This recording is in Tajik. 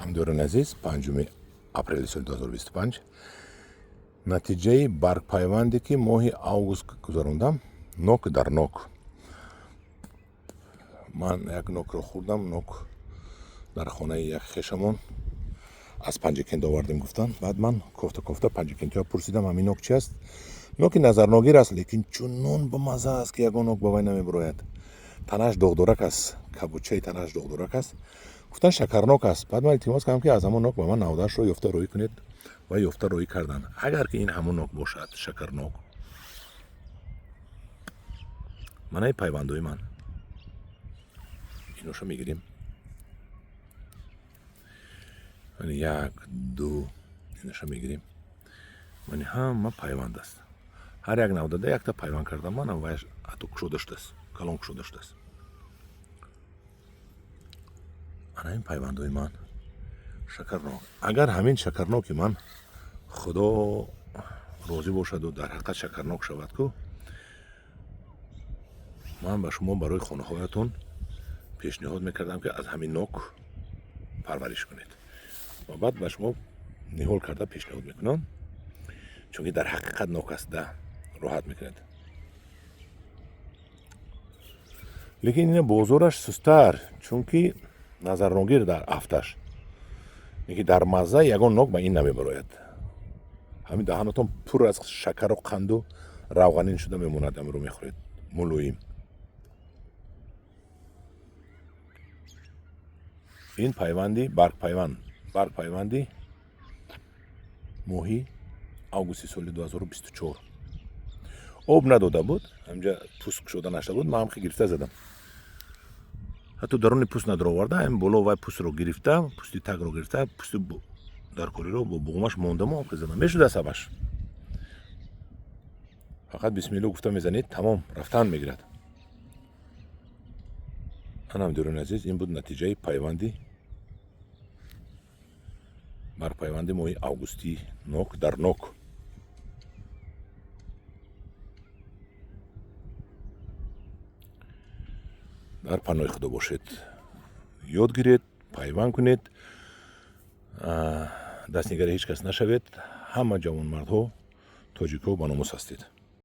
Ҳамдиёрони азиз, 5 апрели соли 2025 натиҷаи баргпайванде, ки моҳи август гузарондам, нок дар нок. Ман як нокро хӯрдам, нок дар хонаи як хешамон аз Панҷакент овардем, гуфтанд. Баъд ман кофта кофта панҷакентиҳо пурсидам, ҳамин нок чи аст? Ноки назарногир аст, лекин чунон бамазза аст, ки ягон нок ба вай намебурояд. Танаш доғдорак аст, кабучаи танаш доғдорак аст. Гуфтанд, шакарнок аст. Баъд ман илтимос кардам, ки аз ҳамон нок ба ман навдаашро ёфта роҳӣ кунед, ва ёфта роҳӣ карданд. Агар ки ин ҳамон нок бошад, шакарнок, манаи пайвандои ман иноша мегирем, як, ду, иноша мегирем. Мани ҳама пайванд аст, ҳар як навдада якта пайванд кардам. Манам ваяш ҳатто кушода шудааст, калон кушода шудааст. Ана ин пайвандои ман шакарнок. Агар ҳамин шакарноки ман, Худо розӣ бошаду, дар ҳақиқат шакарнок шавад ку, ман ба шумо барои хонаҳоятон пешниҳод мекардам, ки аз ҳамин нок парвариш кунед, ва баъд ба шумо ниҳол карда пешниҳод мекунам, чунки дар ҳақиқат нок аст, да роҳат мекунад. Лекин ина бозораш сустар, чунки назарногир дар афташ, лекин дар мазза ягон нок ба ин намебарояд. Ҳамин даҳанатон пур аз шакару қанду равғанин шуда мемонад, амро мехӯред, мулоим. Ин пайванди баргпайванд, баргпайванди моҳи августи соли 2024 об надода буд, ҳамҷа пӯст кушода нашуда буд. Ман ҳам гирифта задам, ҳатто даруни пӯст надроварда, ҳам боло вай пӯстро гирифта, пӯсти тагро гирифта, пӯсти даркориро бо буғумаш мондаму ҳам задам. Мешуда сабаш, фақат бисмилло гуфта мезанед, тамом, рафтан мегирад. Анам, дӯрони азиз, ин буд натиҷаи пайванди барпайванди моҳи августӣ, нок дар нок. Дар паноҳи Худо бошед, ёд гиред, пайванд кунед, дастнигари ҳеҷ кас нашавед. Ҳама ҷавонмардҳо, тоҷикҳо ба номус ҳастед.